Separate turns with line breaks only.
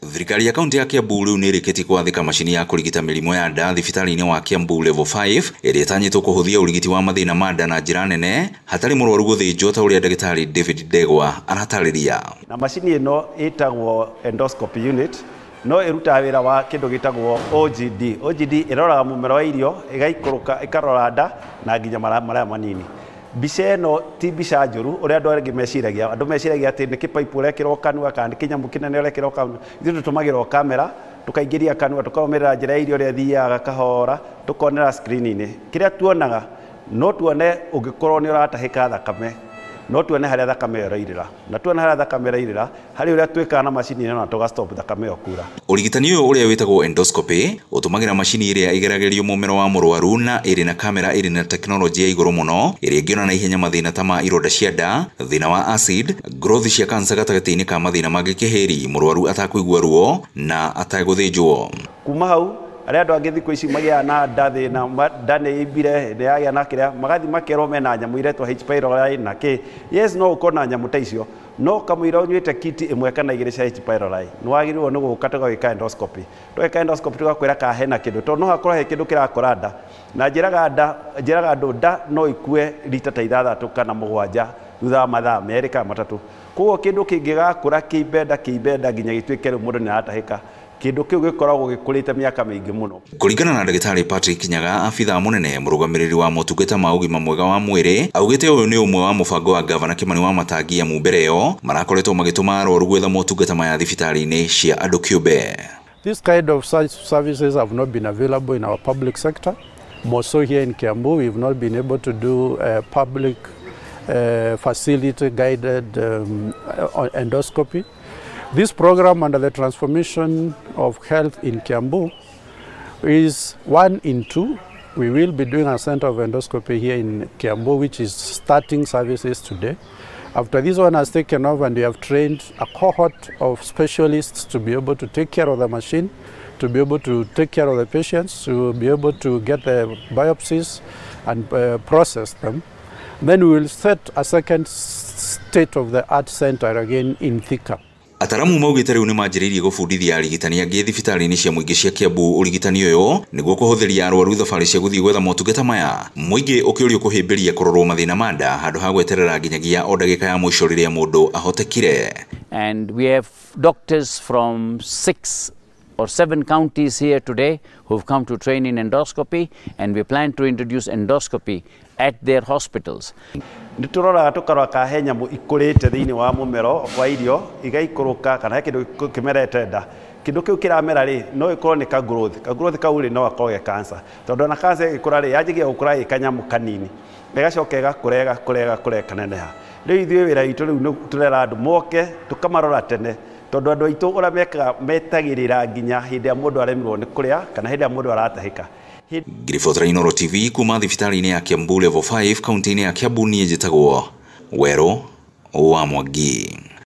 Thirikari ya kaunti ya Kiambu rĩu nĩ ĩrĩkĩtie gwathĩka macini ya kũrigita mĩrimũ ya nda thibitarĩ-inĩ wa Kiambu Level 5 ĩrĩa ĩtanyĩtwo kũhũthia ũrigiti wa mathĩna ma nda na njĩra nene hatarĩ mũrwaru gũthĩnjwo ta ũrĩa ndagĩtarĩ David Ndegwa aratarĩria.
Na macini ĩno ĩtagwo endoscopy unit no ĩrutaga wĩra wa kĩndũ gĩtagwo OGD. OGD ĩroraga mũmero wa irio ĩgaikũrũka ĩkarora nda na nginya marĩa manini. Mbica ĩno ti mbica njũru ũrĩa andũ aingĩ meciragia. Andũ meciragia atĩ nĩ kĩpaipũ ũrekĩrwo kanua kana nĩ kĩnyamũ kĩnene ũrekĩrwo kanua. Ithuĩ tũtũmagĩra o kamera tũkaingĩria kanua tũkarũmĩrĩra njĩra ya irio ũrĩa ĩthiaga kahora tũkonera screen-inĩ. Kĩrĩa tuonaga no tuone ũngĩkorwo nĩ ũratahĩka thakame, no tuone harĩa thakame ĩyo ĩrairĩra, na tuone harĩa thakame ĩrairĩra harĩ ũrĩa twĩkaga na macini ĩno na tũga stop thakame ĩyo kura.
Ũrigitani ũyũ ũrĩa wĩtagwo endoscopy ũtũmagĩra macini ĩrĩa ĩgeragĩrio mũmero wa mũrwaru na ĩrĩ na kamera ĩrĩ na tekinoronjĩ ya igũrũ mũno ĩrĩa ĩngĩona na ihenya mathĩna ta ma ironda cia nda, thĩna wa acid, growth cia cancer gatagatĩ-inĩ ka mathĩna mangĩ kĩhĩri mũrwaru atakũigua ruo na atagũthĩnjwo.
Kuma hau arĩa andũ angĩ thikũ ici magĩaga na nda thĩna, nda nĩ ĩimbire, nĩ yagĩa na kĩrĩa, magathiĩ makerwo mena nyamũ iretwo H pylori na kĩ. Yes, no ũkorwo na nyamũ ta icio, no kamũira ũnyuĩte kiti ĩmwe kana igĩrĩ cia H pylori nĩ wagĩrĩirwo nĩ gũka tũgagĩka endoscopy. Tweka endoscopy tũgakwĩra kana hena kĩndũ, tondũ no hakorwo he kĩndũ kĩrakũra nda. Na njĩraga nda, njĩraga andũ nda no ikue rita ta 6 kana 7 thutha wa mathaa 2 kana 3. Koguo kĩndũ kĩngĩgakũra kĩimbe nda nginya gĩtuĩke rĩu mũndũ nĩ aratahĩka, kĩndũ kĩu gĩkoragwo gĩkũrĩte mĩaka mĩingĩ mũno.
Kũringana na ndagĩtarĩ Patrick Nyaga, abithaa mũnene mũrũgamĩrĩri wa motungata ma ũgima mwega wa mwĩrĩ, augĩte ũyũ nĩ ũmwe wa mũbango wa gavana Kimani wa Matangi amu mbere ĩyo marakoretwo magĩtũma arwaru gwetha motungata maya thibitarĩ-inĩ cia andũ kĩũmbe.
This kind of such services have not been available in our public sector. More so here in Kiambu, we've not been able to do public facility guided endoscopy. This program under the transformation of health in Kiambu is 1 in 2. We will be doing a center of endoscopy here in Kiambu, which is starting services today. After this one has taken off and we have trained a cohort of specialists to be able to take care of the machine, to be able to take care of the patients, to be able to get the biopsies and process them. Then we will set a second state-of-the-art center again in Thika.
Ataramu maugĩte rĩu nĩ manjĩrĩirie gũbundithia arigitani angĩ thibitarĩ-inĩ cia mũingĩ cia Kiambu ũrigitani ũyũ nĩguo kũhũthĩria arwaru thabarĩ cia gũthiĩ gwetha motungata maya. Mũingĩ ũkĩũrio kũhĩmbĩria kũrorwo mathĩna ma nda handũ ha gweterera nginyagia o ndagĩka ya mũico rĩrĩa mũndũ ahotekire.
And we have doctors from 6 or 7 counties here today who've come to train in endoscopy, and we plan to introduce endoscopy at their hospitals.
Nĩ tũroraga tũkarora kana he nyamũ ikũrĩte thĩinĩ wa mũmero wa irio igaikũrũka kana he kĩndũ kĩmerete nda. Kĩndũ kĩu kĩramera rĩ, no ĩkorwo nĩ ka growth. Ka growth kau rĩ, no gakorwo ge cancer. Tondũ ona cancer ĩgĩkũra rĩ, yanjagia gũkũra ĩ kanyamũ kanini, ĩgacoka ĩgakũra ĩgakũra ĩgakũra ĩkaneneha. Rĩu ithuĩ wĩra witũ rĩu nĩ tũrera andũ moke tũkamarora tene, tondũ andũ aitũ ũrĩa mekaga metagĩrĩra nginya hĩndĩ ĩrĩa mũndũ aremirwo nĩ kũrĩa kana hĩndĩ ĩrĩa mũndũ aratahĩka.
Ngiribotera Inooro TV kuma thibitarĩ-inĩ ya Kiambu Level 5 kaunti-inĩ ya Kiambu, niĩ njĩtagwo Werũ wa Mwangi.